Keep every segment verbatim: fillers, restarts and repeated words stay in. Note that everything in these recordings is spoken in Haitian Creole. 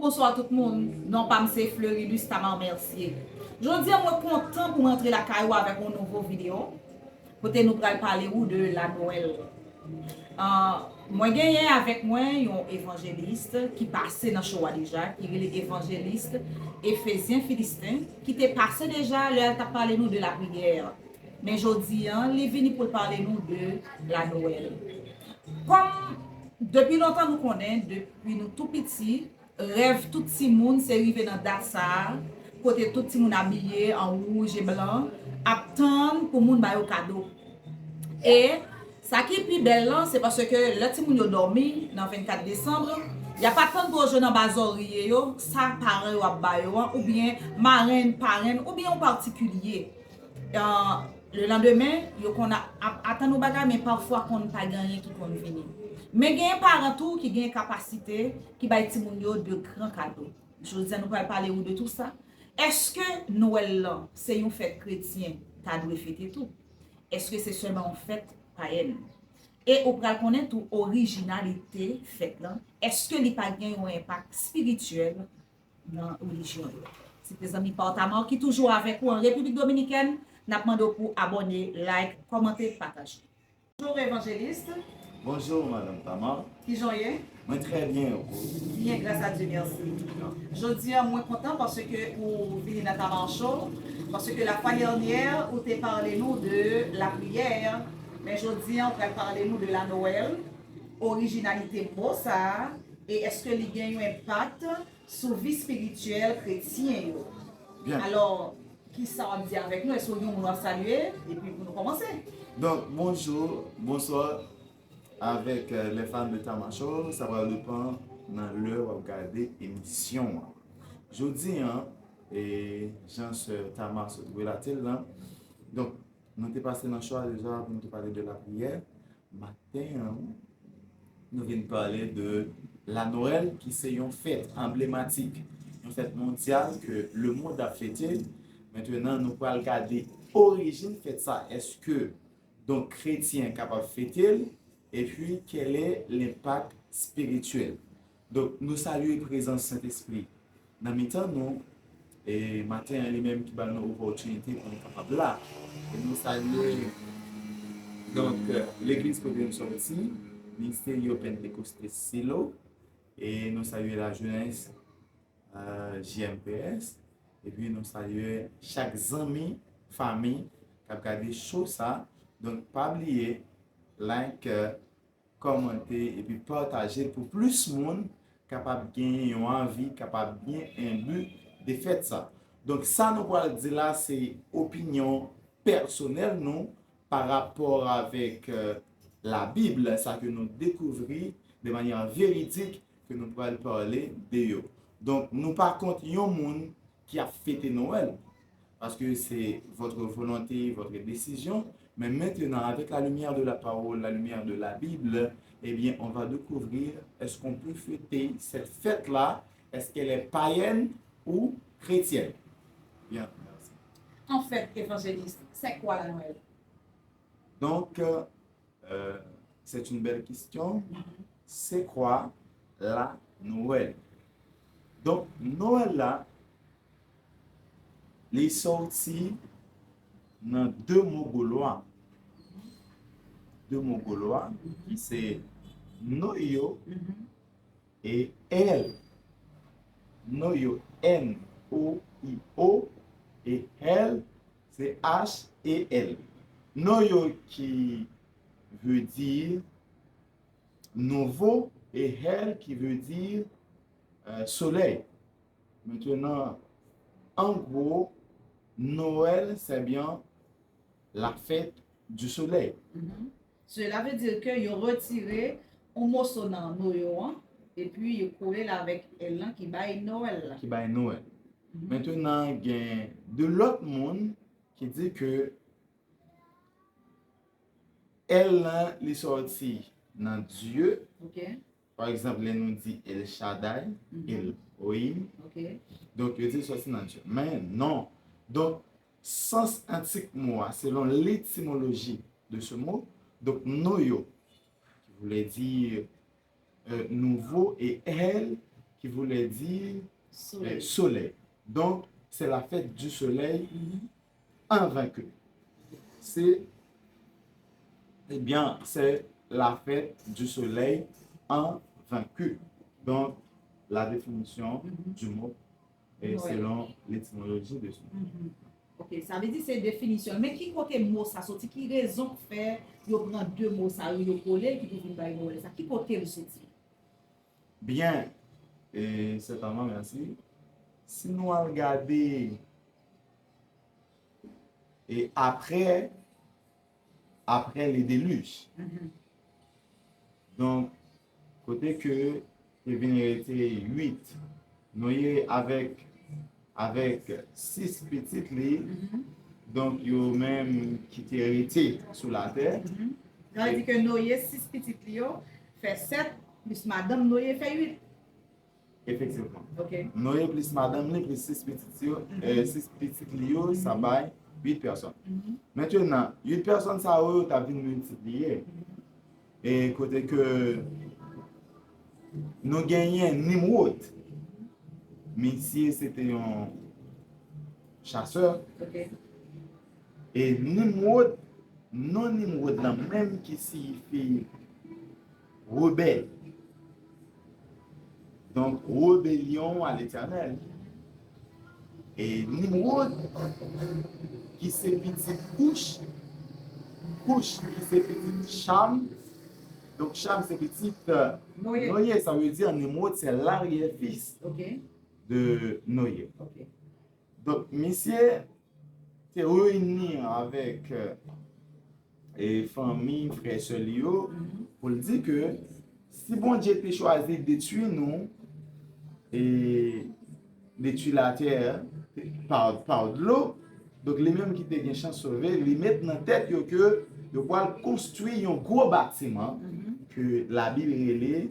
Bonswa tout moun, non pa m se Fleurilus Tamar Mercier. Jodi a mwen kontan pou m antre lakay ou avèk yon nouvo videyo kote nou pral pale ou de la Nwèl. Ah, mwen genyen avèk mwen yon evanjelis ki pase nan show a deja, ki rele evanjelis Efezyen Filisten, ki te pase deja lè l t ap pale nou de lapriyè. Men jodi a, li vini pou l pale nou de la Nwèl. Kòm depi lontan nou konnen, depi nou tou piti, rèv tout timoun se rive nan dat sa a, kote tout timoun abiye an wouj e blan, ap tann pou moun ba yo kado. E sa ki pi bèl lan, se paske lè timoun yo dòmi nan vennkat desanm, y ap atann pou yo jwenn anba zòrye yo sa paran yo ap ba yo an, oubyen marenn, parenn, oubyen yon patikilye. Ah, lelandemen, yo konn ap, ap atann yon bagay, men pafwa konn pa gen anyen ki konn vini. Men gen paran tou ki gen kapasite, ki bay timoun yo de gran kado. Jodi a, nou pral pale ou de tou sa. Èske Nwèl lan se yon fèt kretyen ta dwe fete tou? Èske se sèlman yon fèt payèn? E ou pral konnen tou orijinalite fèt lan. Èske li pa gen yon enpak espirityèl nan relijyon yo? Se te zanmi pa w Tamar ki toujou avèk ou an Repiblik Dominikèn. N ap mande w pou abòne, like, kòmante, pataje. Bonjou, evanjelis. Bonjou, madanm Tamar. Kijan w ye? Mwen trè byen, e ou? Byen, gras a Dye, mèsi. Jodi a, mwen kontan paske ou vini nan Tamar Show, paske la fwa dènyè, ou te pale nou de lapriyè, men jodi a, ou pral pale nou de la Nwèl, orijinalite mo sa a, e èske li gen yon enpak sou vi espirityèl kretyen yo. Byen. Alò, kisa w ap di avèk nou? Èske w gen yon moun w ap salye? Epi pou nou kòmanse. Donk, bonjou, bonswa avèk, euh, les fans de Tamar Show. Sa pral depann nan lè w ap gade emisyon an. Jodi a, e jan sè Tamar sot relate l lan, donk, nou te pase nan show a deja pou nou te pale de lapriyè. Maten an, nou vin pale de la Nwèl, ki se yon fèt anblematik, yon fèt mondyal ke lemonn ap fete. Mentenan, nou pral gade orijin fèt sa. Èske, donk, kretyen kapab fete l? Epi, quel est l'impact spirituel? Donk, nou salye prezans Sentespri nan mitan nou, e maten an li menm ki ba nou opòtinite pou nou kapab la. E nou salye, donk, legliz kote nou sòti, Ministerio Pentecostés Silo, e nou salye lajenès, euh, J M P S, epi nou salye chak zanmi, fanmi k ap gade show sa. Donk, pa bliye, like, kòmante epi pataje l pou plis moun kapab gen yon anvi, kapab gen enbi de fèt sa. Donk, sa nou pral di la, se opinyon pèsonèl nou pa rapò avèk, euh, Labib, sa ke nou dekouvri de manyè veridik ke nou pral pale de yo. Donk, nou pa kont yon moun ki ap fete Nwèl, paske se votre volonté, votre décision. Mais maintenant, avec la lumière de la parole, la lumière de la Bible, eh bien, on va découvrir est-ce qu'on peut fêter cette fête-là, est-ce qu'elle est païenne ou chrétienne? Bien, merci. En fait, évangéliste, c'est quoi la Noël? Donc, euh, Euh, c'est une belle question. C'est quoi la Noël? Donk, Nwèl la, li sòti nan de mo golwa. De mo golwa, ki se noyo e hèl. Noyo, N O I O, e hèl, se H E L. Noyo ki vle di nouvo e hèl ki vle di, euh, solèy. Maintenant, en gros, Noël, c'est bien la fête du soleil. Mhm. Cela veut dire que yo retire yon moso nan noyo an, epi yo kole l avèk èl lan ki bay Nwèl la. Ki bay Nwèl. Mhm. Maintenant, gen de lòt moun ki di ke èl lan, li sòti nan Dye. Ok. Pa egzanp, lè nou di El Shaddai, mhm, Elohim. Ok. Donk, yo di l sòti nan Dye. Men non. Donk, sans antik mo a, selon l'étymologie de ce mot, donk, noyo, ki vle di, euh, nouvo, e hèl, qui voulait dire Solèy. euh, soleil. Donc, c'est la fête du soleil invaincu. C'est, eh bien, c'est la fête du soleil invaincu. Donc, la définition du mot est Ouais. selon l'étymologie de ce mot. Mhm. Ok, sa vle di se definisyon. Men ki kote mo sa soti? Ki rezon k fè yo pran de mo sa yo, yo kole l ki pou vin bay mo sa? Ki kote l soti? Bien, et certainement, merci. Si nou al gade e apre apre le deluge. Mhm. Donk, kote ke te vin rete uit, Noye avèk avèk sis pitit li, Mhm. donk yo menm ki te rete sou latè. Mhm. Sa vle di ke Noye, sis pitit li yo, fè sèt, plis madanm Noye fè uit. Efektivman. Ok. Noye plis madanm li, plis sis pitit yo, Mhm. eh, sis pitit li yo, sa bay uit pèsòn. Mhm. Mentenan, uit pèsòn sa yo, yo t ap vin miltipliye. E kote ke nou genyen Nimwod. Misye se te yon chasè. Ok. E Nimwod, non Nimwod lan menm ki siyifi rebèl. Donk, rebelyon a Letènèl. E Nimwod, ki se pitit Kouch, Kouch, ki se pitit Cham, donk Cham se pitit euh, Noye. Noye, sa vle di Nimwod se laryè fis Ok. de Noye. Ok. Donk, misye te reyini avèk euh, e fanmi, frè, sè li yo, Mhm. pou l di ke si Bondye te chwazi detwi nou, e detwi latè pa, pa dlo, donk li menm ki te gen chans sove, li met nan tèt yo ke yo pral konstwi yon gwo batiman Mhm. ke Labib rele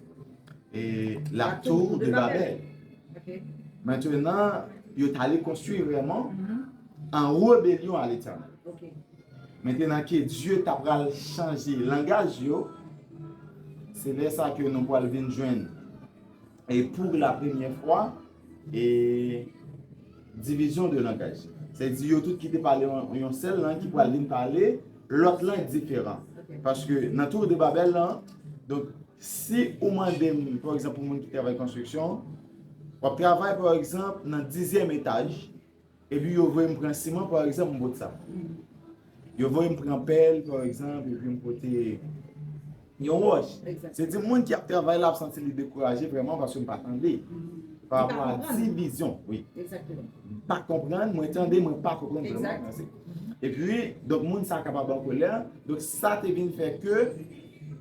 e La la tour tour de de Babel. Babel. Ok. Mentenan, yo t ale konstwi vrèman Mhm. an rebelyon a Letènèl. Ok. Mentenan ke Dye ta pral chanje langaj yo, se lè sa ke nou pral vin jwenn e pou la premyè fwa e divizyon de langaj. Se di yo tout ki te pale yon, yon sèl lang ki pral vin pale lòt lang diferan. Ok. Paske nan Tour de Babèl lan, donk si ou mande m, pa egzanp, pou moun ki travay konstriksyon, w ap travay, pa egzanp, nan dizyèm etaj, epi yo voye m pran siman, pa egzanp, m pote sa. Yo voye m pran pèl, pa egzanp, epi m pote yon wòch. Exact. Se di moun ki ap travay la ap santi li dekouraje vrèman paske m pa tande. Mhm. Pa Ki pa rapò a konprann. divizyon, wi. Exactement. M pa konprann, mwen tande, mwen pa konprann vrèman. Exact. Mèsi. Epi, donk, moun sa kapab an kolè. Donk, sa te vin fè ke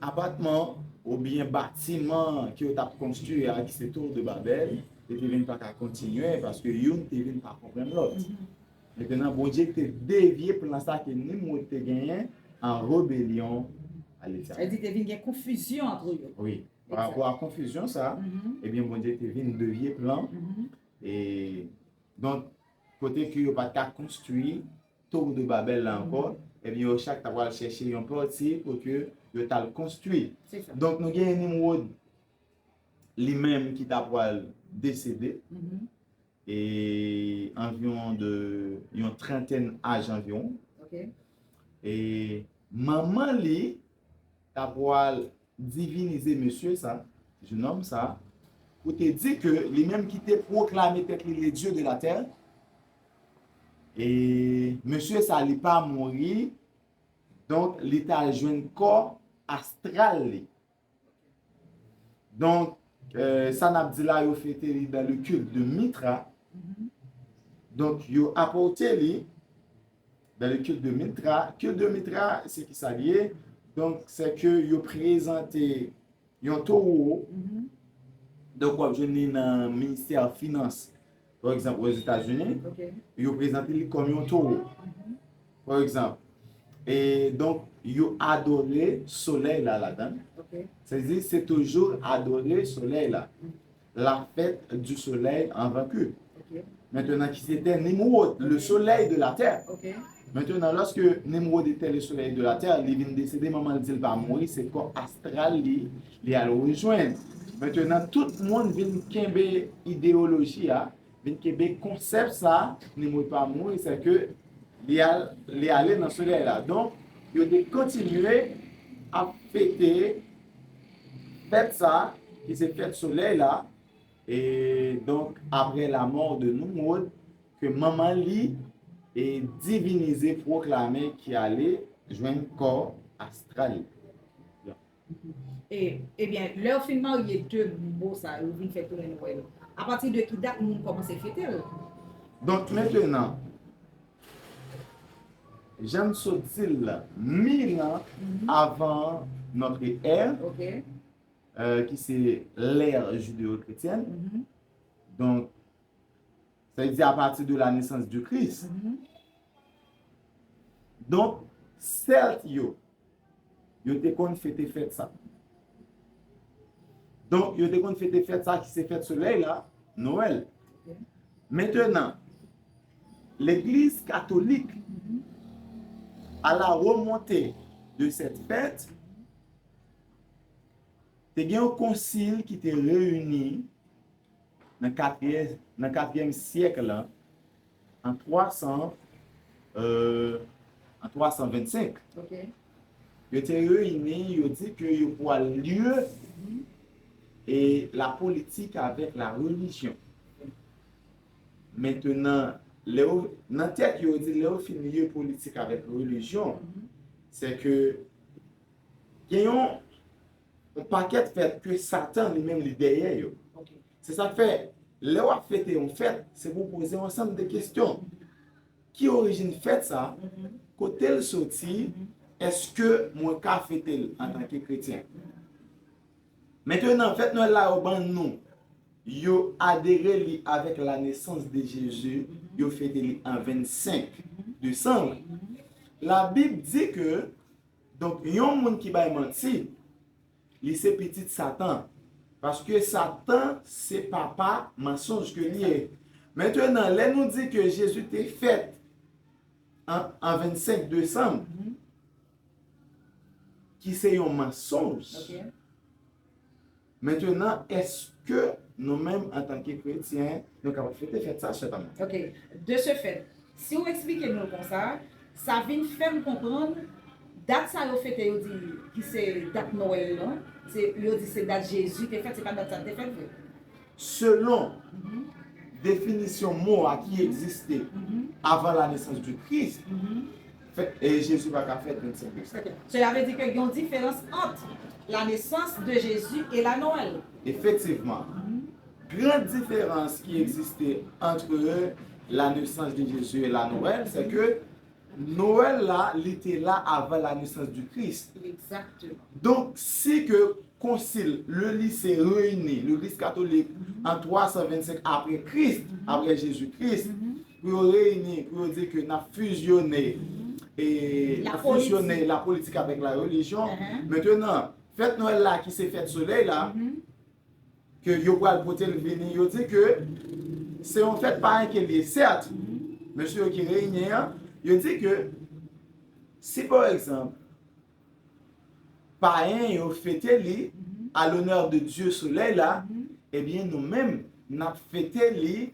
apatman oubyen batiman ke yo t ap konstwi a, ki se Tour de Babèl, li te vin pa ka kontinye paske youn te vin pa konprann lòt. Mhm. Mentenan, Bondye te devye plan sa ke Nimwod te genyen an rebelyon a Sa vle Letènèl. di te vin gen konfizyon ant yo. Wi. Pa rapò a konfizyon sa, Mhm. ebyen, Bondye te vin devye plan. Mhm. E donk, kote ke yo pa t ka konstwi Tour de Babèl la ankò, ebyen, yo chak ta pral chèche yon pati pou ke yo t al konstwi. Se sa. Donk, nou genyen Nimwod, li menm ki ta pral desede, Mhm. e anviwon de yon trantèn aj anviwon. Ok. E manman li ta pral divinize mesye sa, jenòm sa, pou te di ke li menm ki te pwoklame tèt li le Dieu de la terre, e mesye sa li pa mouri, donk li ta jwenn kò astral li. Donk, euh, sa n ap di la, yo fete li dans le culte de Mithra. Mhm. Donk, yo apòte li dans le culte de Mithra. Culte de Mithra, se ki sa li ye? Donk, se ke yo prezante yon towo. Mhm. Donk, w ap jwenn li nan ministè finans, pa egzanp, Ozetazini. Ok. Yo prezante li kòm yon towo, Mhm. pa egzanp. E donk, yo adore solèy la ladan. Ok. Sa vle di, se toujou adore solèy la. La fête du soleil invaincu. Ok. Mentenan, ki se te Nimwod, le soleil de la terre. Ok. Mentenan, lòske Nimwod te le soleil de la terre, li vin desede, manman l di l pa mouri, se kò astral li, li al rejwenn. Mentenan, tout moun vin kenbe ideyoloji a, vin kenbe konsèp sa, ni mouri pa mouri, se ke li al, li ale nan solèy la. Donk, yo te kontinye ap fete fèt sa, ki se fèt solèy la, e donk, apre lamò de Nimwod, ke manman li e divinize, pwoklame ki ale jwenn kò astral li. E, ebyen, lè yo fin marye de mo sa yo vin fè tounen Nwèl, apati de ki dat moun kòmanse fete l? Donk, mentenan, jan m sot di l la, mil an avan notre ère, Ok. euh, ki se l'ère judéo-chrétienne. Mhm. Donk, sa vle di à partir de la naissance du Christ. Mhm. Donk, Sèlt yo, yo te konn fete fèt sa. Donk, yo te konn fete fèt sa ki se fèt solèy la, Nwèl. Ok. Mentenan, Legliz Katolik, Mhm. à la remontée de cette fête, te gen yon konsil ki te reyini nan katriyèm, nan katriyèm syèk la, an twa san, euh, an twa san vennsenk. Ok. Yo te reyini, yo di ke yo pral lye e la politik avèk la relijyon. Mentenan, lè yo, nan tèt yo, yo di lè yo fin lye politik avèk relijyon, se ke gen yon, yon pakèt fèt ke Satan li menm li dèyè yo. Ok. Se sa k fè, lè w ap fete yon fèt, se pou w poze yon ansanm de kesyon. Ki orijin fèt sa? Mhm. Kote l soti? Mhm. Èske mwen ka fete l antanke kretyen? Mentenan, fèt Nwèl la yo ban nou, yo adere li avèk la naissance de Jésus, yo fete li an vennsenk desanm. Labib di ke, donk, yon moun ki bay manti, li se pitit Satan. Paske Satan se papa mansonj ke li ye. Mentenan, lè nou di ke Jezi te fèt an, an vennsenk desanm, Mhm. ki se yon mansonj. Ok. Mentenan, èske nou menm, antanke kretyen, nou kapab fete fèt sa, chè pa m? Ok. De ce fait, si w eksplike nou l konsa, sa vin fè m konprann dat sa yo fete, yo di ki se dat Nwèl lan, se, yo di se dat Jezi te fèt, se pa dat sa te fèt vre. Selon Mhm. definisyon mo a ki egziste Mhm. avant la naissance du Christ, Mhm. fèt, e Jezi pa ka fèt vennsenk desanm. Ok. Cela veut dire que il y a une différence entre la naissance de Jésus et la Noël. Efektivman, Mhm. gran diferans ki egziste entre la naissance de Jésus et la Noël, se ke Nwèl la, li te la avant la naissance du Christ. Exactement. Donk, si ke konsil, le Nicée reyini, legliz katolik, an twa san vennsenk apre Kris, apre Jezi Kris, Mhm. pou yo reyini, pou yo di ke n ap fizyone, e La n ap fizyone politik. La politik avèk la relijyon. Mhm. Mentenan, fèt Nwèl la ki se fèt solèy la, Mhm. ke yo pral pote l vini, yo di ke se yon fèt payen ke l ye. Sèt, mesye yo ki reyini an, yo di ke si, pa egzanp, payen yo fete li à l'honneur de Dieu Soleil la, Mhm. ebyen, nou menm, n ap fete li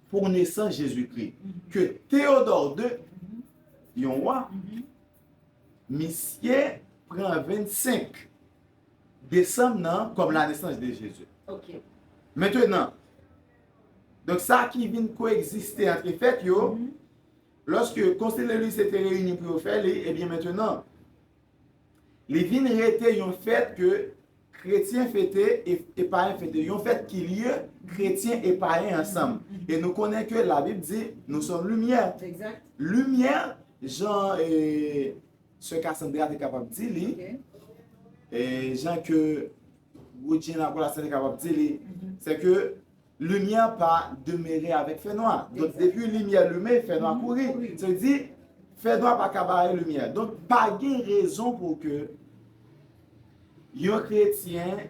pour naissance Jésus-Christ. Mhm. Ke Théodore de, Mhm. yon wa, Mhm. misye pran vennsenk desanm nan kòm la naissance de Jésus. Ok. Mentenan, donk, sa ki vin koegziste antre fèt yo, Mhm. lòske Konsil de Nicée te reyini pou yo fè li, ebyen, mentenan, li vin rete yon fèt ke kretyen fete e, e payen fete. Yon fèt ki lye kretyen e payen ansanm. E nou konnen ke Labib di, nous sommes lumière. Exact. Limyè, jan, e, sè Cassandra te kapab di li, Ok. e, jan ke Woodjin Lacolas te kapab di li, Mhm. se ke limyè pa demere avèk fènwa. Donk, Exact. Depi limyè limen, fènwa Mhm. kouri. Kouri. Se di, fènwa pa ka bare limyè. Donk, pa gen rezon pou ke yon kretyen,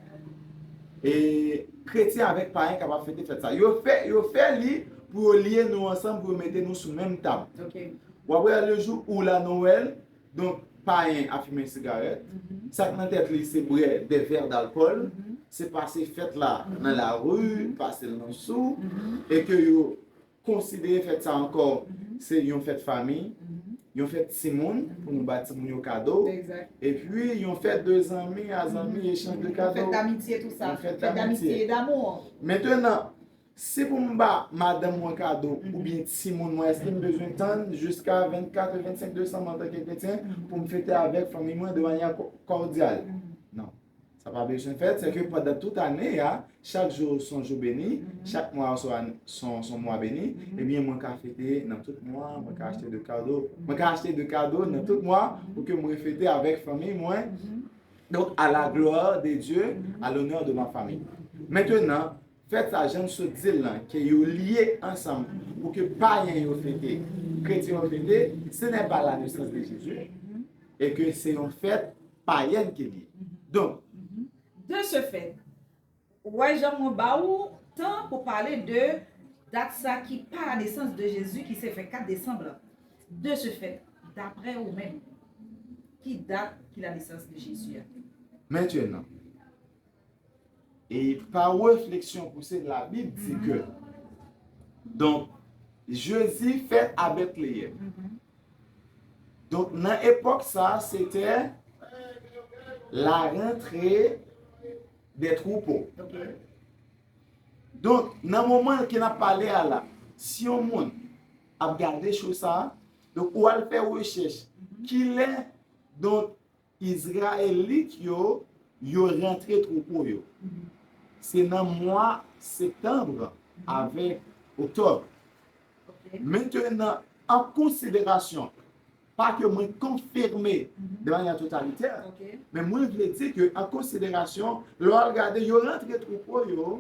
e, kretyen avèk payen kapab fete fèt sa. Yo fè, yo fè li pou yo lye nou ansanm, pou yo mete nou sou menm tab. Ok. W ap wè le jour où la Noël, donk, payen ap fimen sigarèt, Mhm. sa k nan tèt li se bwè de vè d'alkòl, Mhm. se pase fèt la nan lari, pase l nan sou, e ke yo konsidere fèt sa ankò se yon fèt fanmi, yon fèt timoun, pou nou ba timoun yo kado, epi yon fèt de zanmi a zanmi, echanj de kado, yon fèt damitye, tou sa, yon fèt damitye e damou. Mentenan, si pou m ba madanm mwen kado oubyen timoun mwen, èske m bezwen tann jiska vennkat e vennsenk desanm antanke kretyen pou m fete avèk fanmi mwen de manyè kò- kòdyal? Non. Sa pa bezwen fèt, se ke pandan tout ane a, chak jou se yon jou beni, chak mwa se yon, se yon, se yon mwa beni, ebyen mwen ka fete nan tout mwa, mwen ka achte de kado, mwen ka achte de kado nan tout mwa pou ke mwen fete avèk fanmi mwen. Donc, à la gloire de Dieu, à l'honneur de ma famille. Mentenan, fèt sa, jan n sot di l lan, ke yo lye ansanm pou ke payen yo fete, kretyen yo fete, ce n'est pas la naissance de Jésus, e ke se yon fèt payèn ke li ye. Donk, De ce fait, ou wè jan mwen ba ou tan pou pale de dat sa ki pa la nesans de Jezi ki se vennkat desanm lan. De ce fait, daprè ou menm, ki dat ki la nesans de Jezi a? Mentenan, e pa refleksyon pouse, Labib di ke, donk, Jezi fèt a Bètleyèm. Donk, nan epòk sa, se te la rentrée des troupeaux. Donk, nan moman ke n ap pale a la, si yon moun ap gade cho sa, donk, ou al fè rechèch, kilè, donk, Izrayelit yo, yo rantre twoupo yo. Se nan mwa septanm avèk oktòb. Mentenan, an konsiderasyon, pa ke mwen konfime de manyè totalitè, men mwen vle di ke an konsiderasyon, lè w al gade, yo rantre twoupo yo,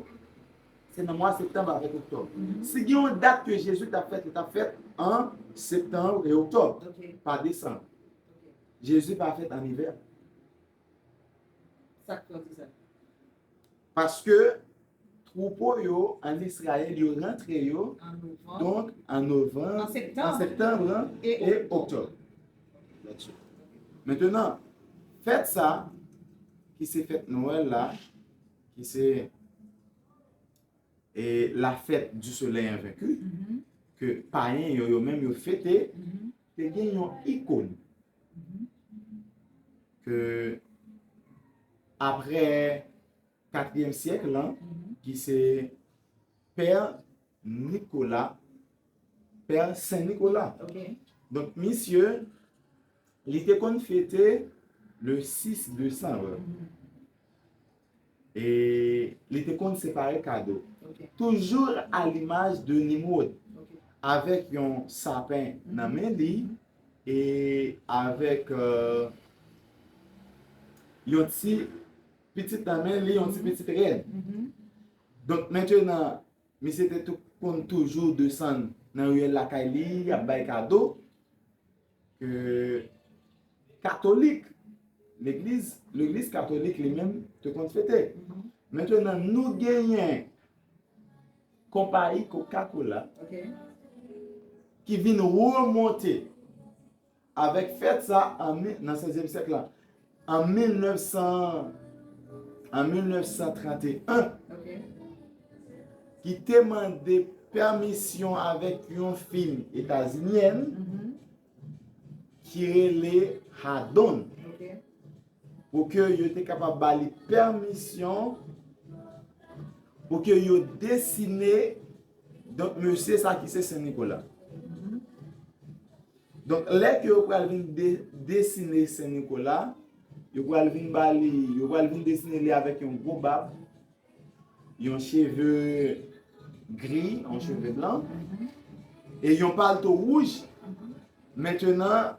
se nan mwa septanm avèk oktòb. Si gen yon dat ke Jezi t ap fèt, li t ap fèt an septanm e oktòb, pa desanm. Jezi pa fèt an ivè. Sa k fè w di sa? Paske twoupo yo ann Izrayèl, yo rantre yo, donk, an novanm, an septanm e oktòb. Mentenan, fèt sa, ki se fèt Nwèl la, ki se e la fête du soleil invaincu, ke payen yo, yo menm yo fete, te gen yon ikòn ke apre katriyèm syèk lan, ki se Pè Nikola, Pè Sen Nikola. Donk, misye, li te konn fete le sis desanm. E li te konn separe kado. Toujours à l'image de Nimrod. Avèk yon sapen nan men li, e avèk, euh, yon ti pitit nan men li, yon ti pitit rèn. Donk, mentenan, misye te tou, konn toujou desann nan riyèl lakay li, ap bay kado. Ke katolik, legliz, legliz katolik li menm te konn fete. Mentenan, nou genyen konpayi Coca-Cola ki vin remonte avèk fèt sa an mi-, nan sèzyèm syèk la, an mil nèf san, an mil nèf san trant e en, ki te mande pèmisyon avèk yon fim etazinyèn ki rele Hadon, pou ke yo te kapab ba li pèmisyon pou ke yo desine, donk, mesye sa ki se Sen Nikola. Donk, lè ke yo pral vin de-, desine Sen Nikola, yo pral vin ba li, yo pral vin desine li avèk yon gwo bab, yon cheve gri, yon cheve blan, e yon palto wouj. Mentenan,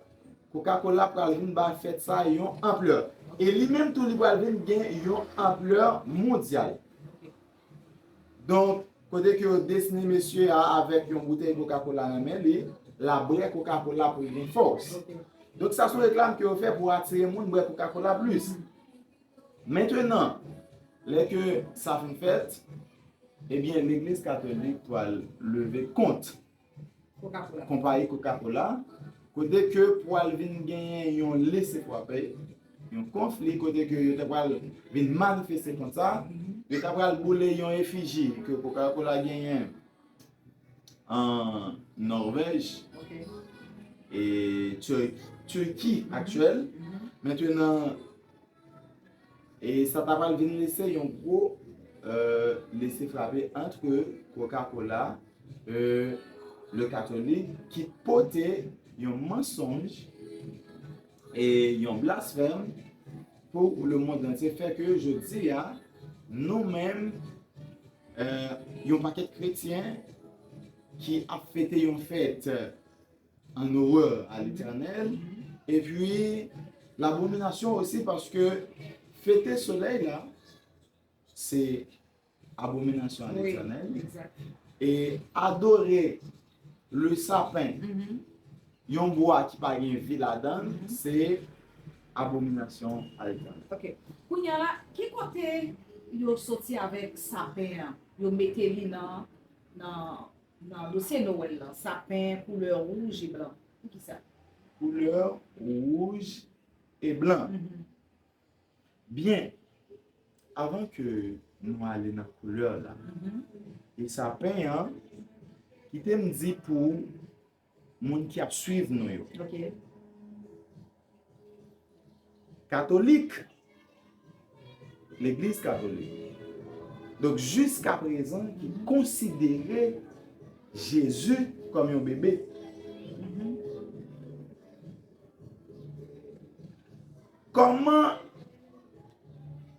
Coca-Cola pral vin ba fèt sa yon anplè. E li menm tou, li pral vin gen yon anplè mondyal. Donk, kote ke yo desine mesye a avèk yon boutèy Coca-Cola nan men li, l ap bwè Coca-Cola pou l gen fòs. Donk, sa se yon reklam ke yo fè pou atire moun bwè Coca-Cola plis. Mentenan, lè ke sa fin fèt, ebyen, legliz katolik pral leve kont konpayi Coca-Cola, kote ke pral vin genyen yon lese frape, yon konfli kote ke yo ta pral vin manifeste kont sa, yo ta pral boule yon efiji ke Coca-Cola genyen an Nòvèj e Turki aktyèl. Mentenan, e sa ta pral vin lese yon gwo lese frape antre Coca-Cola e le katolik ki pote yon mansonj e yon blasfèm pou le mond antye, fè ke jodi a nou menm, yon pakèt kretyen ki ap fete yon fèt an orè a Letènèl, epi labominasyon osi, paske fete solèy la se abominasyon a Letènèl, e adore le sapin, yon bwa ki pa gen vi ladan l, se abominasyon a Letènèl. Ok. Kounye a la, ki kote yo soti avèk sapen an? Yo mete li nan nan nan dosye Nowèl lan, sapen koulè wouj e blan. Poukisa? Koulè wouj e blan. Byen, avan ke nou ale nan koulè la, e sapen an, kite m di pou moun ki ap swiv nou yo. Katolik, legliz katolik, donk, jiskaprezan, ki konsidere Jezi kòm yon bebe. Kòman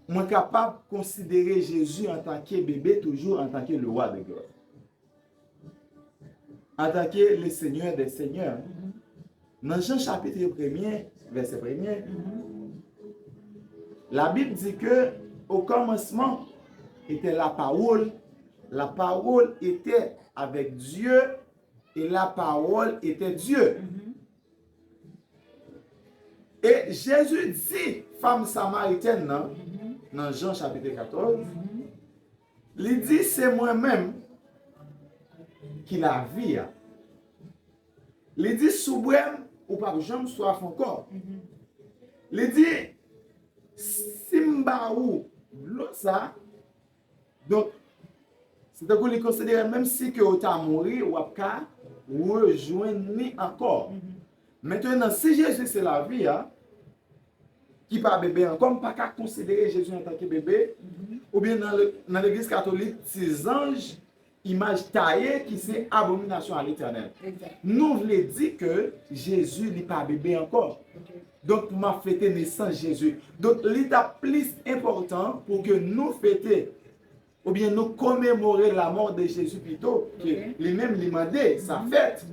mwen kapab konsidere Jezi antanke bebe toujou, antanke le Roi de gloire? Antanke le Seigneur des seigneurs. Nan Jan chapit premye, vèsè premye, Labib di ke au commencement était la parole, la parole était avec Dieu et la parole était Dieu. E Jezi di fanm samaritèn nan, nan Jan chapit katòz, li di, se mwen menm ki lavi a. Li di, si w bwè m, ou p ap janm swaf ankò. Li di, si m ba ou dlo sa, donk, se tankou li konsidere menm si ke ou ta mouri, w ap ka rejwenn li ankò. Mentenan, si Jezi se lavi a, ki pa bebe ankò, m pa ka konsidere Jezi antanke bebe, oubyen nan le- nan legliz katolik, ti zanj, imaj taye ki se abominasyon a Letènèl. Nou vle di ke Jezi li pa bebe ankò. Donk pou m ap fete nesans Jezi. Donk li t ap plis enpòtan pou ke nou fete oubyen nou komemore la mort de Jésus pito ke li menm li mande sa fèt.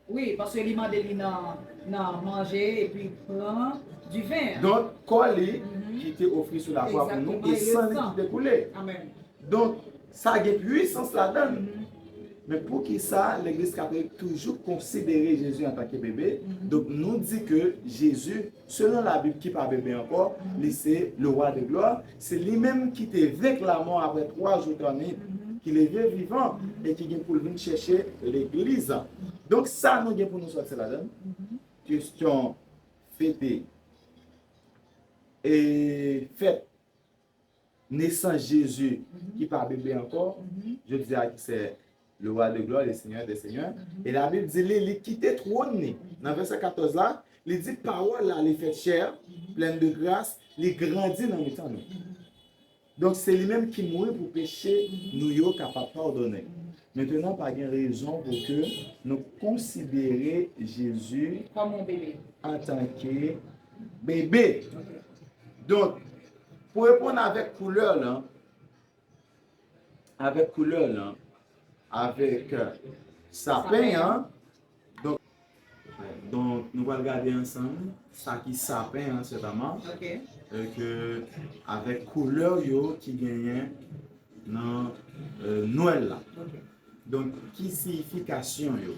Wi, paske li mande li nan nan manje epi pran diven an. Donk kò li ki te ofri sou lakwa pou nou e san li ki te koule. Donk sa gen pwisans ladan l. Men poukisa legliz katolik toujou konsidere Jezi antanke bebe? Donk nou di ke Jezi, selon Labib ki pa bebe ankò, li se le Roi de gloire, se li menm ki te venk lamò apre twa jou twa nwit, ki leve vivan e ki gen pou l vin chèche legliz an. Donk sa nou gen pou nou sòti ladan l, kesyon fete e fèt nesans Jezi ki pa bebe ankò, jodi a ki se le Roi de gloire, le Seigneur des seigneurs. E Labib di li, li kite twòn li. Nan vèsè katòz la, li di, pawòl la, li fèt chè, plèn de gras, li grandi nan mitan nou. Donk, se li menm ki mouri pou peche nou yo kapab padonnen. Mentenan, pa gen rezon pou ke nou konsidere Jezi antanke bebe. Donk, pou reponn avèk koulè lan, avèk koulè lan, avèk sapen an, donk, donk nou pral gade ansanm sa ki sapen an sètaman, ke avèk koulè yo ki genyen nan Nwèl la. Donk, ki siyifikasyon yo?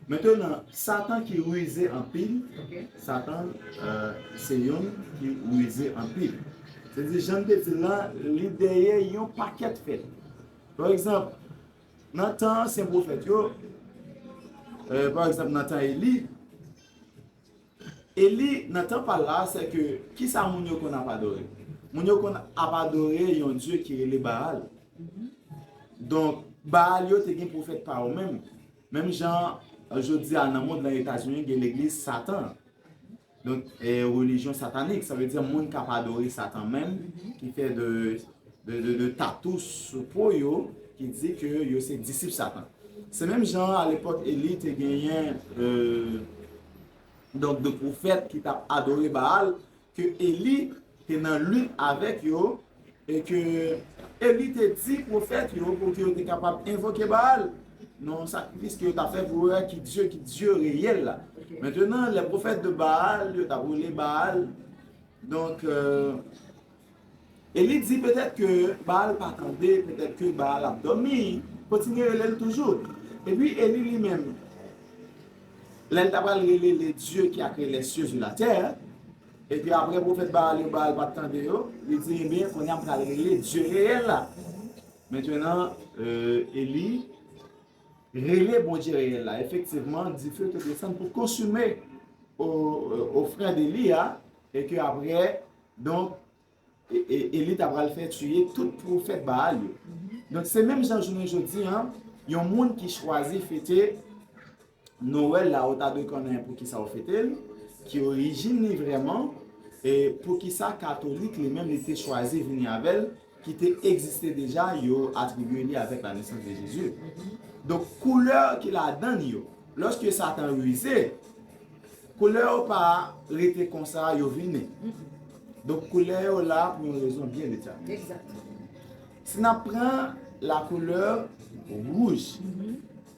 Mentenan, Satan ki rize anpil, Satan se youn ki rize anpil. Se di, jan n te di l la, li dèyè yon pakèt fèt. Pa egzanp, nan tan ansyen pwofèt yo, pa egzanp, nan tan Eli, Eli, nan tan pa l la, se ke kisa moun yo konn ap adore? Moun yo konn ap adore yon dye ki rele Baal. Donk, Baal yo te gen pwofèt pa yo menm. Menm jan, jodi a, nan mond lan, Etazini, gen legliz Satan. Donk, e, relijyon satanik, sa vle di moun k ap adore Satan menm, ki fè de, de, de, de tatous sou po yo, ki di ke yo se disip Satan. Se menm jan alepòk Eli te genyen, e, donk, de pwofèt ki t ap adore Baal, ke Eli te nan lit avèk yo, e ke Eli te di pwofèt yo pou ke yo te kapab envoke Baal. Nan yon sakrifis ke yo t ap fè pou yo wè ki Dye, ki Dye reyèl la. Mentnan, lè pwofèt de Baal, yo t ap rele Baal. Donk, e, Eli di petèt ke Baal pa tande, petèt ke Baal ap dòmi, kontinye rele l toujou. Epi Eli li menm, lè l ta pral rele le Dieu qui a créé les cieux et la terre, epi apre pwofèt Baal yo, Baal pa t tande yo, li di, ebyen, kounye a m pral rele Dye reyèl la. Mentnan, e, Eli rele Bondye reyèl la. Efektivman, dife te desann pou konsime o-, ofrann Eli a, e ke apre, donk, e, e, Eli ta pral fè tiye tout pwofèt Baal yo. Donk, se menm jan jounen jodi a, yon moun ki chwazi fete Nwèl la, ou ta dwe konnen poukisa ou fete l, ki orijin li vrèman, e poukisa katolik li menm li te chwazi vini avè l, ki te egziste deja, yo atribye li avèk la nesans de Jezi. Donk, koulè ki ladan yo, lòske Satan rize, koulè yo pa rete konsa, yo vini. Donk, koulè yo la pou yon rezon byen detayè. Egzakteman. Si n ap pran la koulè wouj,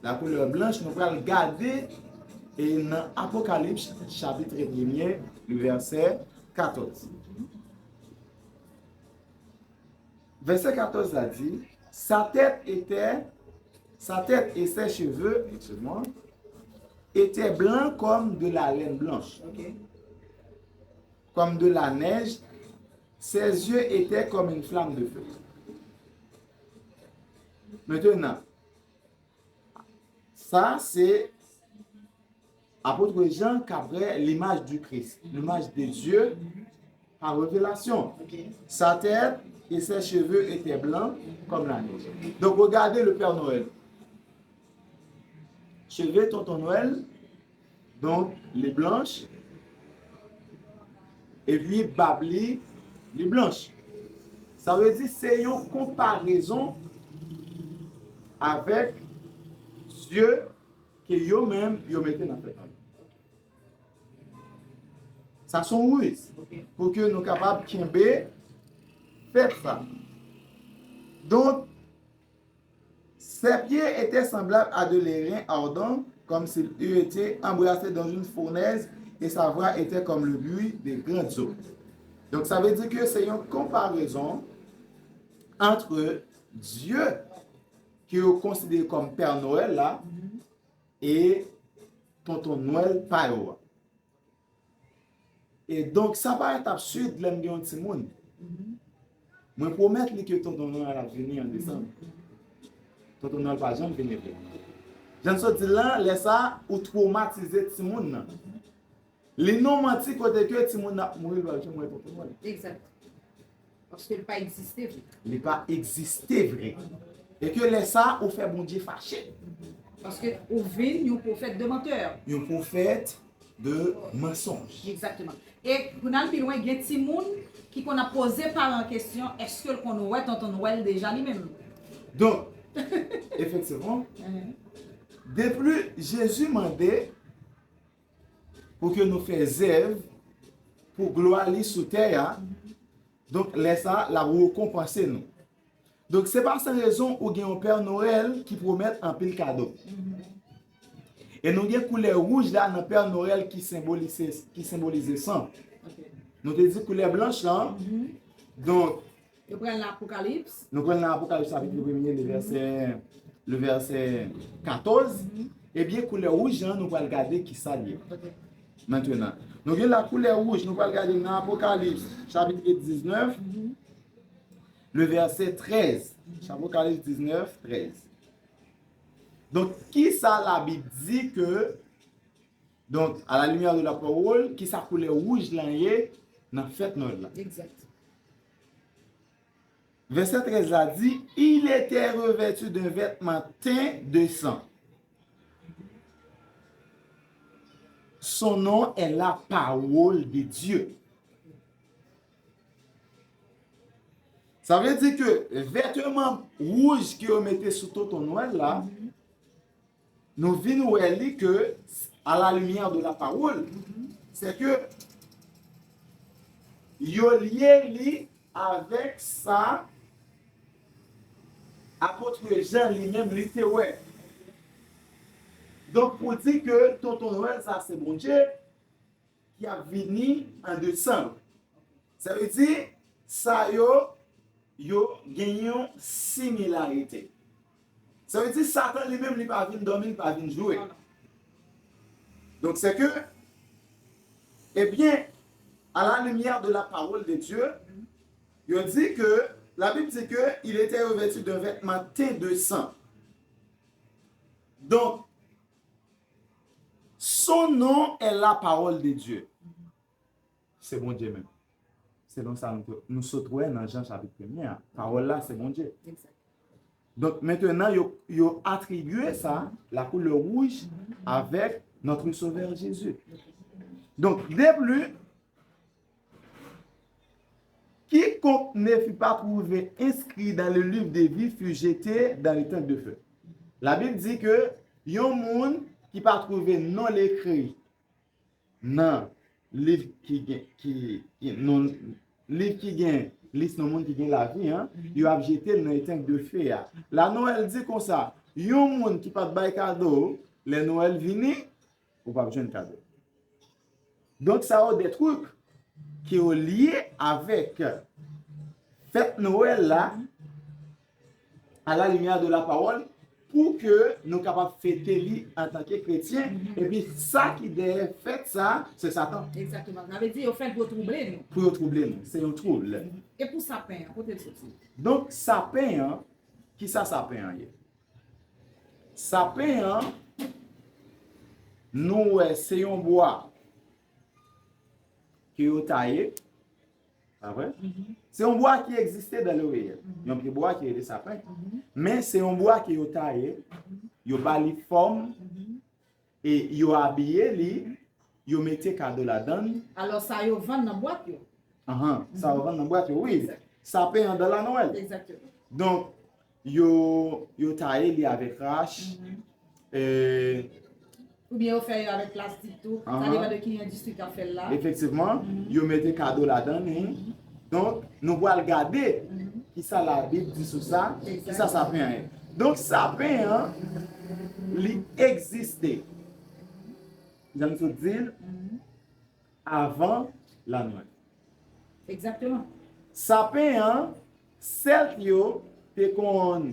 la koulè blanch, nou pral gade e nan Apokalips, chapit premye, le vèsè katòz. Vèsè katòz la di, sa tête était, sa tête et ses cheveux, excuse-moi, étaient blancs comme de la laine blanche, comme de la neige, ses yeux étaient comme une flamme de feu. Mentnan, sa se Apôtre Jean k ap wè l'image du Christ, l'image de Dieu par révélation. Sa tête et ses cheveux étaient blancs comme la neige. Donc, regardez le Père Noël. Cheve Tonton Nwèl, donk, li blanch. Epi, bab li, li blanch. Sa vle di, se yon konparezon avèk zye ke yo menm, yo mete nan tèt yo. Sa se yon riz pou ke nou kapab kenbe fèt sa. Donk, ses pieds étaient semblables à de l'airain ardent, comme s'il eût été embrassé dans une fournaise, et sa voix était comme le bruit des grandes eaux. Donk, sa vle di ke se yon konparezon ant Dye ke yo konsidere kòm Pè Nwèl la e Tonton Nwèl pa yo a. E donk, sa parèt absid lè m gen yon timoun. Mwen pwomèt li ke Tonton Nwèl ap vini an desanm. Tonton Nwèl pa janm vini vre. Jan m sot di l lan, lè sa a, ou twomatize timoun nan. Li nan manti kote ke timoun nan ap mouri, li pa janm wè Tonton Nwèl. Egzakteman. Paske li pa egziste vre. Li pa egziste vre. E ke lè sa a, ou fè Bondye fache. Paske ou vin yon pwofèt de mantè. Yon pwofèt de mansonj. Egzakteman. E pou n al pi lwen, gen timoun ki konn ap poze paran kesyon, èske l konn wè Tonton Nwèl deja li menm? Donk, efektivman, depi Jezi mande pou ke nou fè zèv pou glwa li sou tè a, donk, lè sa a, l ap rekonpanse nou. Donk, se pa san rezon ou gen yon Pè Nwèl ki pwomèt anpil kado. E nou gen koulè wouj la nan Pè Nwèl ki senbolize, ki senbolize san. Nou te di koulè blanch lan. Donk, nou pral nan Apokalips. Nou pral nan Apokalips chapit premye, le vèsè, le vèsè katòz. Ebyen, koulè wouj lan, nou pral gade kisa l ye. Mentnan, nou gen la koulè wouj, nou pral gade nan Apokalips chapit diznèf, le vèsè trèz. Apokalips diznèf, trèz. Donk, kisa Labib di ke Donk, à la lumière de la parole, ki sa koulè wouj lan ye nan fèt Nwèl la? Exact. Vèsè trèz la di, Il était revêtu d'un vêtement teint de sang. Son nom est la parole de Dieu. Sa vle di ke vètman wouj ke yo mete sou tonton Nwèl la, nou vin wè li ke, à la lumière de la parole, se ke yo lye li avèk sa apot Jan li menm li te wè. Donk, pou di ke tonton Nwèl sa se Bondye, ki ap vini an desanm. Sa vle di, sa yo, yo gen yon similarite. Sa vle di, Satan li menm, li pa vin dòmi, li pa vin jwe. Donk, se ke, ebyen, à la lumière de la parole de Dieu, yo di ke, la Bib di ke, il était revêtu d'un vêtement teint de sang. Donk, son nom est la parole de Dieu. Se Bondye menm. Selon sa nou, nou sot wè nan Jan chapit premye a. Pawòl la, se Bondye. Exact. Donk, mentnan, yo, yo atribye sa, la couleur rouge, avec notre Sauveur Jésus. Donk, de plus, quiconque ne fut pas trouvé inscrit dans le livre de vie fut jeté dans l'étang de feu. Labib di ke yon moun ki pa twouve non l ekri nan liv ki gen, ki, ki, non, liv ki gen lis non moun ki gen lavi an, yo ap jete l nan etang de fe a. La Nwèl di konsa, yon moun ki pa t bay kado, lè Nwèl vini, ou p ap jwenn kado. Donk, sa yo de truk ke yo lye avèk fèt Nwèl la, à la lumière de la parole, pou ke nou kapab fete li antanke kretyen. Epi sa ki dèyè fèt sa, se Satan. Exactement. Sa vle di yo fè l pou yo twouble nou. Pou yo twouble nou. Se yon twoub. E pou sapen an, kote l soti? Donk, sapen an, ki sa sapen an ye? Sapen an, nou wè se yon bwa ke yo taye, pa vre? Se yon bwa ki egziste dans le réel. Yon pye bwa ki rele sapen. Men se yon bwa ke yo taye, yo ba li fòm, e yo abiye li, yo mete kado ladan l. Alò, sa yo vann nan bwat yo? Ahan, sa yo vann nan bwat yo, wi. Exact. Sapen an dans la Nwèl. Exactement. Donk, yo, yo taye li avèk rach. E, oubyen yo fè yo avèk plastik tou. Sa depann de ki endistri k ap fè l la. Efektivman, yo mete kado ladan li. Donk, nou pral gade ki sa Labib di sou sa, ki sa sapen an ye. Donk, sapen an, li egziste. Jan m sot di l, avan la Nwèl. Exactement. Sapen an, Sèlt yo te konn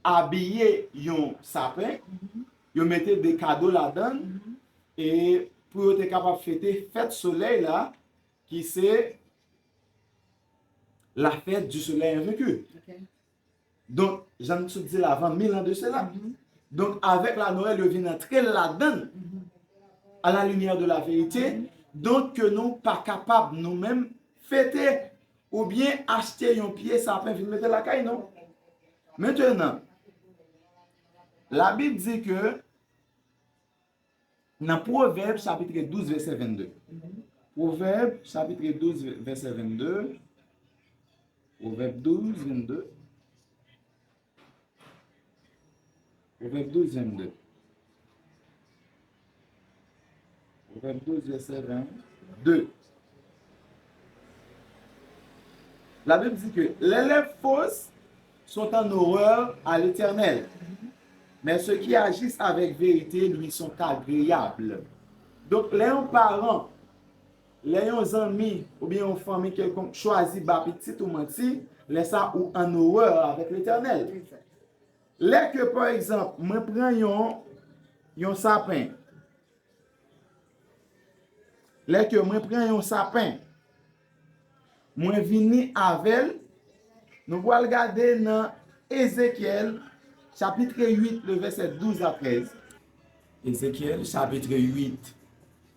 abiye yon sapen, yo mete de kado ladan l, e pou yo te kapab fete fèt solèy la, ki se la fête du soleil invaincu. Ok. Donk, jan m sot di l avan, mil an de sela. Donk, avèk la Nwèl, yo vin antre l ladan l, à la lumière de la vérité. Donk, ke nou pa kapab, nou menm, fete oubyen achte yon pye sapen vin mete lakay nou. Mentnan, Labib di ke nan Pwovèb, chapit douz, vèsè vennde. Pwovèb, chapit douz, vèsè vennde. Pwovèb douz, vennde. Pwovèb douz, vennde. Pwovèb douz, vèsè vennde. Labib di ke les lèvres fausses sont en horreur à l'Éternel, mais ceux qui agissent avec vérité lui sont agréables. Donk, lè yon paran, lè yon zanmi oubyen yon fanmi kèlkonk chwazi ba pitit ou manti, lè sa ou an horreur avèk Letènèl. Lè ke, pa egzanp, mwen pran yon, yon sapen, Lè ke mwen pran yon sapen, mwen vini avè l, nou pral gade nan Ezekyèl, chapit uit, le vèsè douz a trèz. Ézéchiel, chapitre huit,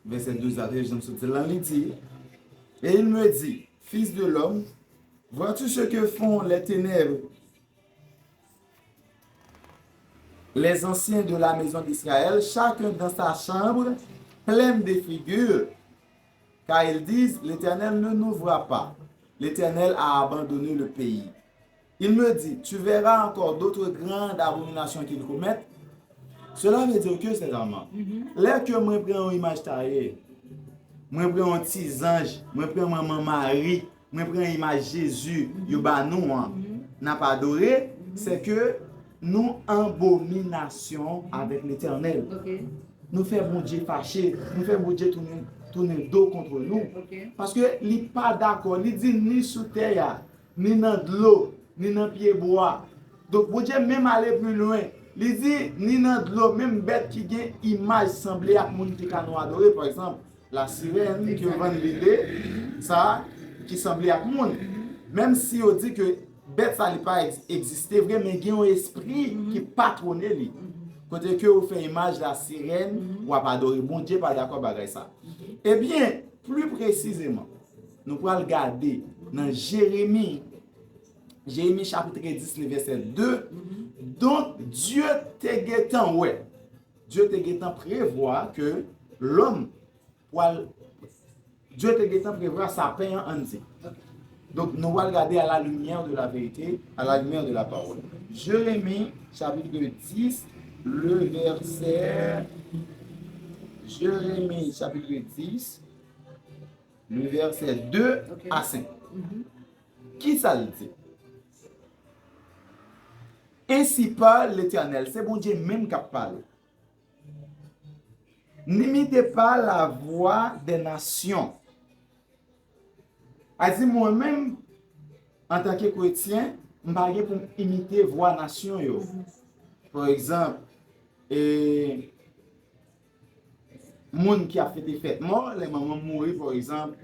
verset douze à treize, jan m sot di l lan, li di, Et il me dit, Fils de l'homme, vois-tu ce que font les ténèbres, les anciens de la maison d'Israël, chacun dans sa chambre, pleine de figures, car ils disent, L'Éternel ne nous voit pas, l'Éternel a abandonné le pays. Il me dit, Tu verras encore d'autres grandes abominations qu'ils commettent. Cela veut dire que, sèzèman, lè ke mwen pran yon imaj taye, mwen pran yon ti zanj, mwen pran manman Mari, mwen pran imaj Jezi, yo ba nou an, n ap adore, se ke nou an abominasyon avèk Letènèl. Nou fè Bondye fache, nou fè Bondye tounen, tounen do kont nou. Paske li pa dakò, li di ni sou tè a, ni nan dlo, ni nan pyebwa. Donk, Bondye menm ale pi lwen. Li di, ni nan dlo, menm bèt ki gen imaj sanble ak moun ki ka nou adore, pa egzanp, la sirèn, ki vann lide, sa, ki sanble ak moun. Menm si yo di ke bèt sa li pa egz-, egziste vre, men gen yon espri ki patwone li. Kote ke ou fè imaj la sirèn, w ap adore Bondye, pa dakò bagay sa. Ebyen, pli presizeman, nou pral gade nan Jeremi, Jeremi chapitre dix, le verset deux. Donk, Dye te gentan wè. Dye te gentan prevwa ke lòm pral, Dye te gentan prevwa sapen an, ann di. Donk, nou pral gade à la lumière de la vérité, à la lumière de la parole. Jérémie, chapitre dix, le verset, Jérémie, chapitre dix, le verset deux à cinq. Ki sa l di? Ainsi parle l'Éternel, se Bondye menm k ap pale. N'imitez pas la voix des nations. A di mwen menm, antanke kretyen, m pa gen pou m imite vwa nasyon yo. Pa egzanp, e, moun ki ap fete fèt mò, lè manman m mouri, pa egzanp,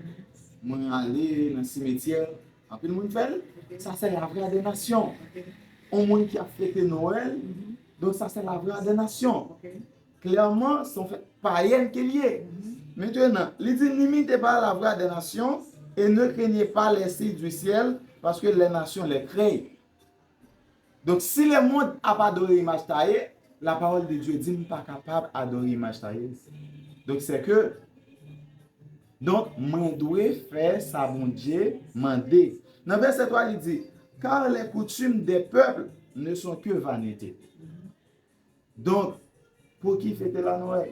mwen ale nan simetyè, anpil moun fè l. Sa se la voix des nations. On moun ki ap fete Nwèl, donk sa se la voix des nations. Klèman, se yon fèt payèn ke l ye. Mentenan, li di, n'imitez pas la voix des nations et ne craignez pas les signes du ciel, parce que les nations les craignent. Donk, si le monde ap adore imaj taye, la parole de Dieu di m pa kapab adore imaj taye. Donk, se ke, donk, mwen dwe fè sa Bondye mande. Nan vèsè twa, li di, car les coutumes des peuples ne sont que vanité. Donk, pou ki fete la Nwèl?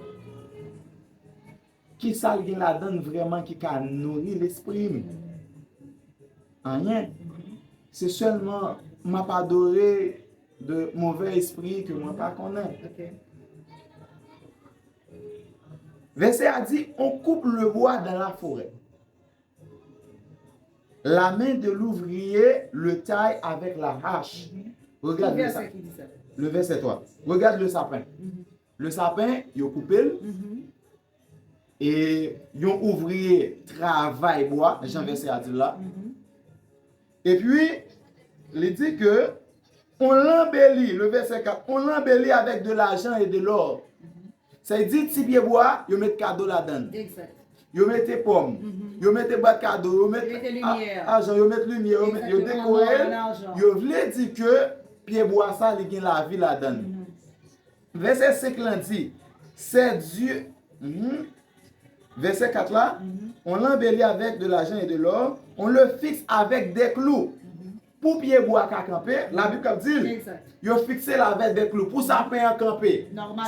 Ki sa l gen ladan l vrèman ki ka nouri lespri m? Anyen. Se sèlman m ap adore de move espri ke mwen pa konnen. Vèsè a di, on coupe le bois dans la forêt. La main de l'ouvrier le taille avec la hache. Regarde le sa-, le verset trois. Regarde le sapin. Le sapin, yo koupe l. E yon ouvriye travay bwa, jan vèsè a di l la. Epi, li di ke on l'embellit, le verset quatre, on l'embellit avec de l'argent et de l'or. Sa vle di ti pye bwa, yo met kado ladan l. Yo mete pòm, yo mete bwat kado, yo met ajan, yo met limyè, yo met, yo dekore l. Yo vle di ke pye bwa sa, li gen lavi ladan l. Vèsè senk lan di, c'est Dieu. Vèsè kat la, on l'embellit avec de l'argent et de l'or, on le fixe avec des clous. Pou pye bwa ka kanpe, Labib k ap di l, yo fikse l avèk de klou. Pou sapen an kanpe,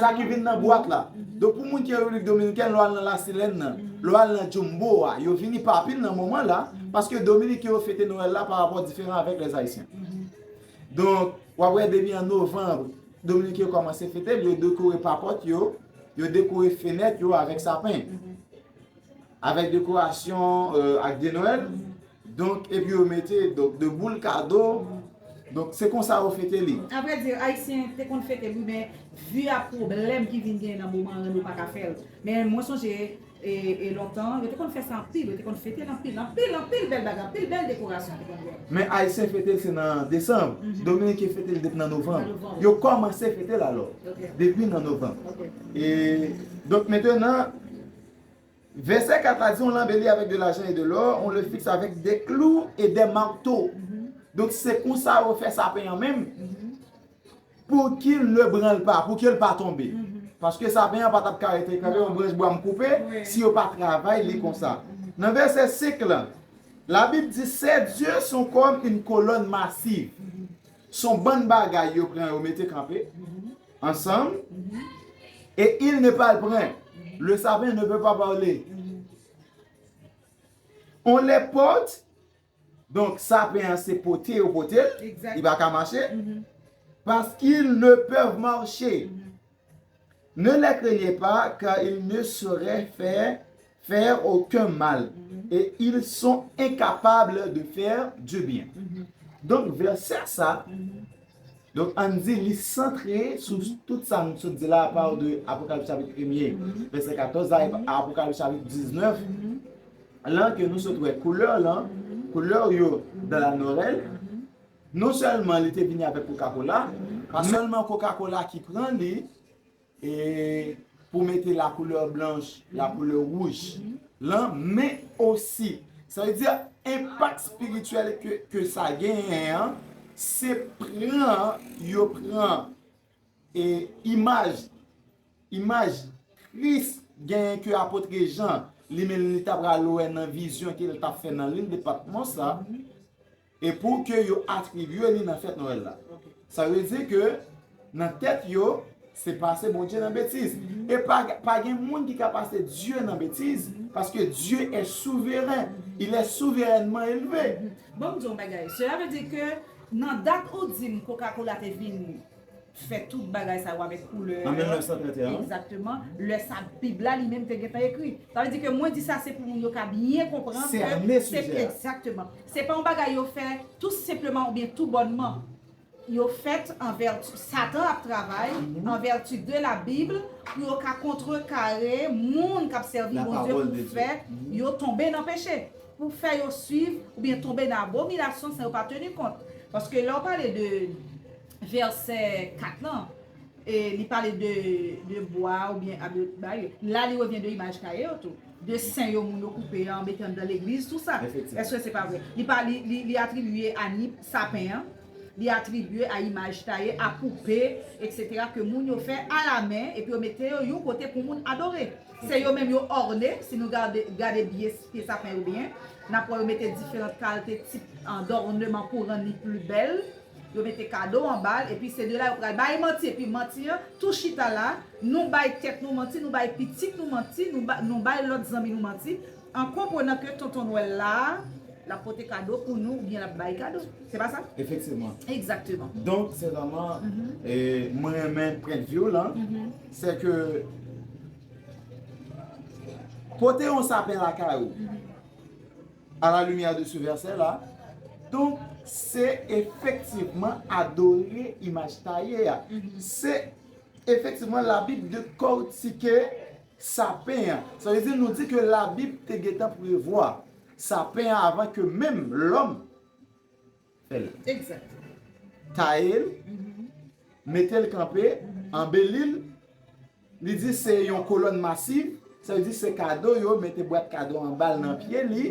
sa ki vin nan bwat la. Donk, pou moun ki Repiblik Dominikèn, lè w al nan Lasilèn nan, lè w al nan Jumbo a, yo vini pa pil nan moman la, paske Dominiken yo fete Nwèl la pa rapò diferan avèk lèzayisyen. Donk, w ap wè depi an novanm, Dominiken yo kòmanse fete l, yo dekore papòt yo, yo dekore fenèt yo avèk sapen. Avèk dekorasyon, euh, ak de Nwèl. Donk, epi yo mete, donk, de boul kado. Donk, se konsa yo fete li. Avrèdi, Ayisyen te konn fete l, wi, men vi a pwoblèm ki vin genyen nan moman an rann yo pa ka fè l. Men mwen sonje, E, e lontan, yo te konn fè sa anpil, yo te konn fete l anpil, anpil, anpil bèl bagay, anpil bèl dekorasyon te konn gen. Men Ayisyen fete l se nan desanm, Dominiken fete l depi nan novanm. Yo kòmanse fete l alò, depi nan novanm. E, donk, mentenan, vèsè kat la di, on l'embellit avec de l'argent et de l'or, on le fixe avec des clous et des marteaux. Donk, se konsa yo fè sapen an menm. Pour qu'il ne branle pas, pou ke l pa tonbe. Paske sapen an pa t ap ka rete kanpe, yon branch bwa m koupe, si yo pa travay li konsa. Nan vèsè senk lan, Labib di, ses dieux sont comme une colonne massive. Se yon bann bagay yo pran, yo mete kanpe ansanm, et il ne parle point. Le sapin ne peut pas parler. On les porte, donk sapen an se pote yo pote l, li pa ka mache, parce qu'ils ne peuvent marcher. Ne les craignez pas, car ils ne sauraient faire, faire aucun mal, et ils sont incapables de faire du bien. Donk, vèsè sa, donk, ann di li santre sou tout sa nou sot di la, apati de Apokalips chapit premye, vèsè katòz la, e Apokalips chapit diznèf, lan ke nou sot wè koulè lan, koulè yo dan la Noël, non sèlman li te vini avèk Coca-Cola, pa sèlman Coca-Cola ki pran li, e pou mete la couleur blanche, la couleur rouge lan, men osi, sa vle di, enpak espirityèl ke, ke sa genyen an, se pran, yo pran, e imaj, imaj Kris genyen ke apot Jan, li menm li ta pral wè nan vizyon ke l t ap fè nan lil de Patmos la, e pou ke yo atribye li nan fèt Nwèl la. Sa vle di ke nan tèt yo, se pase Bondye nan betiz. E pa, pa gen moun ki ka pase Dye nan betiz, paske Dieu est souverain, il est souverainement élevé. Bon, m di yon bagay. Cela veut dire que nan dat ou di m Coca-Cola te vin fè tout bagay sa yo avèk koulè. An mil nèf san trant e en. Egzakteman. Lè sa Bib la li menm te gentan ekri. Sa vle di ke mwen di sa se pou moun yo ka byen konpran ke se egzakteman. Se pa yon bagay yo fè tou senpleman oubyen tou bònman. Yo fèt an vèti, Satan ap travay an vèti de la Bib pou yo ka kontrekare moun k ap sèvi Bondye pou fè yo tonbe nan peche, pou fè yo swiv oubyen tonbe nan abominasyon san yo pa teni kont. Paske lè w pale de vèsè kat lan, e li pale de, de bwa oubyen a de bagay. La li revyen de imaj taye yo tou. De sen yo moun yo koupe an, mete anndan legliz, tou sa. Èske se pa vre? Li pa, li, li, li atribye a ni sapen an, li atribye a imaj taye, a poupe, etsetera, ke moun yo fè alamen, epi yo mete yo yon kote pou moun adore. Se yo menm yo òne, si nou gade, gade byen pye sapen yo byen, n ap wè yo mete diferan kalte tip, an, dòneman pou rann li pli bèl. Yo mete kado anba l, epi se de la yo pral bay manti, epi manti an tou chita la, nou bay tèt nou manti, nou bay pitit nou manti, nou ba, nou bay lòt zanmi nou manti, an konprenan ke Tonton Nwèl la, l ap pote kado pou nou, oubyen l ap bay kado. Se pa sa? Efektivman. Egzakteman. Donk, se vrèman, e, mwen renmen pwennvi w lan, se ke pote yon sapen lakay ou, à la lumière de ce verset là. Donk, se efektivman adore imaj taye a. Se efektivman Labib dekòtike sapen an. Sa vle di, nou di ke Labib te gentan prevwa sapen an avan ke menm lòm fè l. Egzakteman. Taye l, mete l kanpe, anbeli l. Li di se yon kolòn masiv, sa vle di se kado, yo mete bwat kado anba l nan pye li,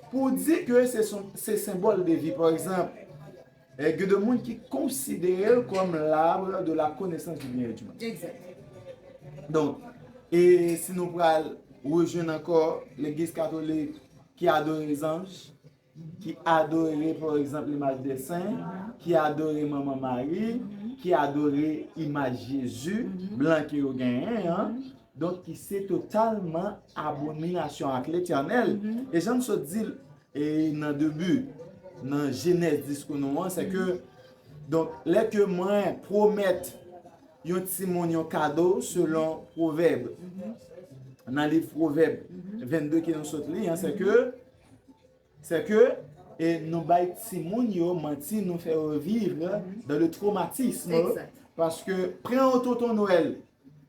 pou di ke se son, se senbòl de vi. Pa egzanp, e, gen de moun ki konsidere l kòm l'arbre de la connaissance du bien et du mal. Egzakteman. Donk, e si nou pral rejwenn ankò legliz katolik ki adore zanj, ki adore, pa egzanp, limaj de sen, ki adore Manman Mari, ki adore imaj Jezi blan ke yo genyen an, donk ki se totalman abominasyon ak Letènèl. E jan m sot di l, e, nan debi, nan jenèz diskou nou an, se ke, donk, lè ke mwen pwomèt yon timoun yon kado selon Pwovèb, nan liv Pwovèb vennde ke nou sot li an, se ke se ke, e, nou bay timoun yo manti, nou fè yo viv dans le traumatisme. Egzakteman. Paske pran yon Tonton Nwèl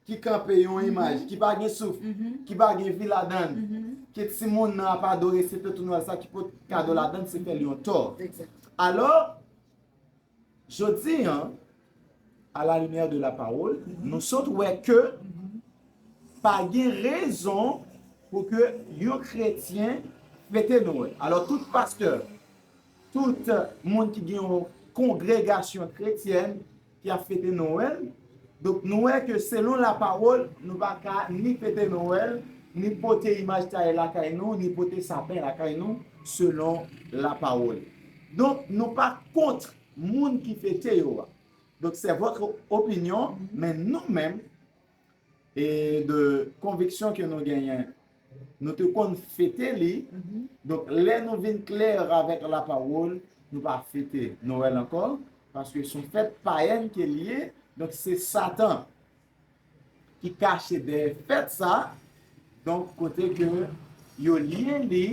ki kanpe yon imaj, ki pa gen souf, ki pa gen vi ladan l, ke timoun nan ap adore, se fèt Nwèl sa ki pote kado ladan l, se fè l yon tò. Alò, jodi an, à la lumière de la parole, nou sot wè ke pa gen rezon pou ke yon kretyen fete Nwèl. Alò, tout pastè, tout moun ki gen yon kongregasyon kretyèn ki ap fete Nwèl, donk nou wè ke selon lapawòl, nou pa ka ni fete Nwèl, ni pote imaj taye lakay nou, ni pote sapen lakay nou, selon lapawòl. Donk, nou pa kont moun ki fete yo a. Donk, c'est votre opinion, men nou menm, e de konviksyon ke nou genyen, nou te konn fete li. Donk, lè nou vin klè avèk lapawòl, nou pa fete Nwèl ankò, paske se yon fèt payèn ke l ye. Donk, se Satan ki kache dèyè fèt sa. Donk, kote ke yo lye li,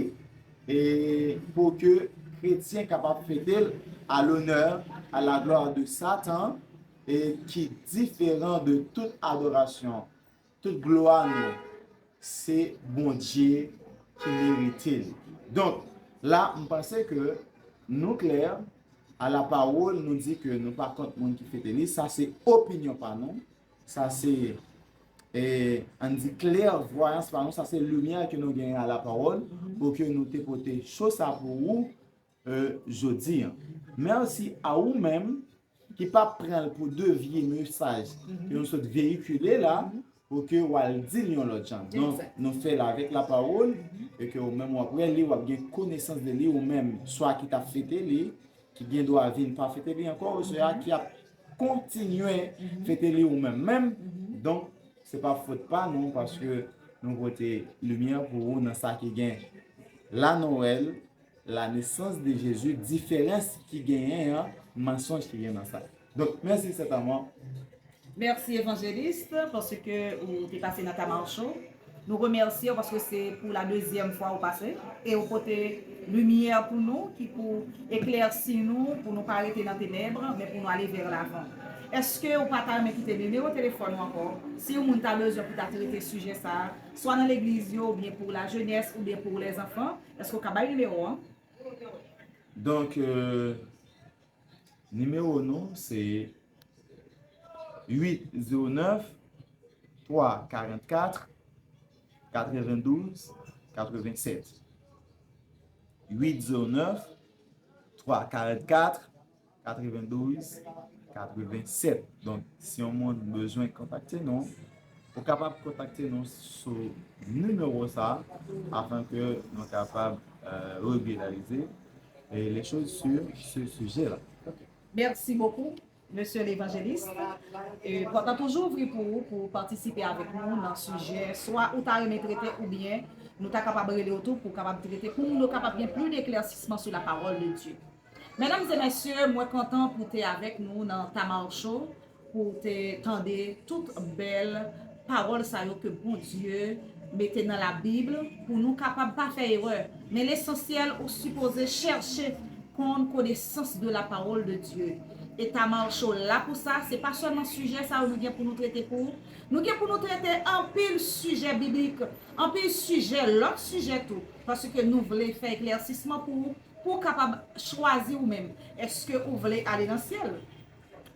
e pou ke kretyen kapab fete l à l'honneur, à la gloire de Satan, e ki diferan de tout adorasyon, tout glwa nou, se Bondye ki merite li. Donk, la, m panse ke nou klè, à la parole, nou di ke nou pa kont moun ki fete li, sa se opinyon pa nou, sa se, e, ann di klèvwayans pa nou, sa se limyè ke nou genyen à la parole, pou ke nou te pote cho sa pou ou, e, jodi an. Mèsi a ou menm ki pa pran l pou devye mesaj ke nou sot veyikile la, pou ke w al di l yon lòt jan. Donk, nou fè l avèk lapawòl, e ke ou menm w ap reli, w ap gen konesans de li, ou menm, swa ki t ap fete li, ki gen dwa vin pa fete li ankò, oswa ki ap kontinye fete li ou menm menm. Donk, se pa fòt pa nou, paske nou pote limyè pou ou nan sa ki gen la Noël, la naissance de Jésus, diferans ki genyen an, mansonj ki gen nan sa. Donk, mèsi sètèman. Mèsi evanjelis, paske ou te pase nan Tamar Show. Nou remèsye w paske se pou la dezyèm fwa ou pase e ou pote limyè pou nou ki pou eklèsi nou, pou nou pa rete nan tenèb, men pou nou ale vè lavan. Èske ou pa ta renmen kite nimewo telefòn ou ankò? Si yon moun ta bezwen pou ta trete sijè sa a, swa nan legliz yo, oubyen pou lajenès, oubyen pou lèzanfan, èske ou ka bay nimewo an? Donk, euh, nimewo nou se uit zewo nèf, twa karannkat, katrevendouz, katrevennsèt. Uit zewo nèf, twa karannkat, katrevendouz, katrevennsèt. Donk, si yon moun bezwen kontakte nou, ou kapab kontakte nou sou nimewo sa, afin ke nou kapab, euh, régulariser, euh, les choses sur ce sujet-là. Merci beaucoup, Mesye Levanjelis. E pòt la toujou ouvri pou ou pou patisipe avèk nou nan sijè swa ou ta renmen trete oubyen nou ta kapab rele w tou pou w kapab trete pou moun yo kapab gen plis deklèsisman sou lapawòl de Dye. Medam e mesye, mwen kontan pou te avèk nou nan Tamar Show, pou te tande tout bèl pawòl sa yo ke Bondye mete nan Labib pou nou kapab pa fè erè. Men lesansyèl, ou sipoze chèche konn konesans de la parole de Dieu. E Tamar Show la pou sa, se pa sèlman sijè sa yo nou gen pou nou trete pou ou. Nou gen pou nou trete anpil sijè biblik, anpil sijè, lòt sijè tou. Paske nou vle fè eklèsisman pou ou, pou w kapab chwazi ou menm. Èske ou vle ale nan syèl?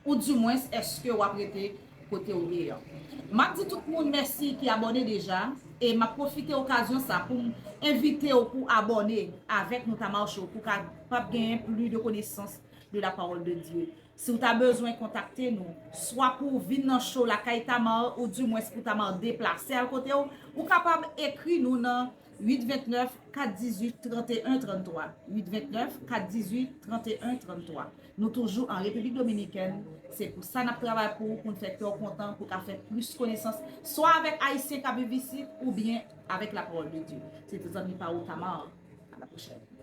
Oudimwens, èske w ap rete kote w ye an? M ap di tout moun mèsi ki abòne deja, e m ap pwofite okazyon sa pou m envite w pou abòne avèk nou Tamar Show, pou w kapab genyen plis de konesans de la parole de Dieu. Si w ta bezwen kontakte nou, swa pou w vin nan show lakay Tamar, oudimwens pou Tamar deplase al kote w, ou kapab ekri nou nan uit vennèf, kat dizuit, tranteyen, tranntwa. Uit vennèf, kat dizuit, tranteyen, tranntwa. Nou toujou an Repiblik Dominikèn. Se pou sa n ap travay pou ou, pou n fè kè w kontan, pou w ka fè plis konesans, swa avèk Ayisyen k ap viv isit, oubyen avèk lapawòl de Dye. Se te zanmi pa ou, Tamar. A la pwochèn.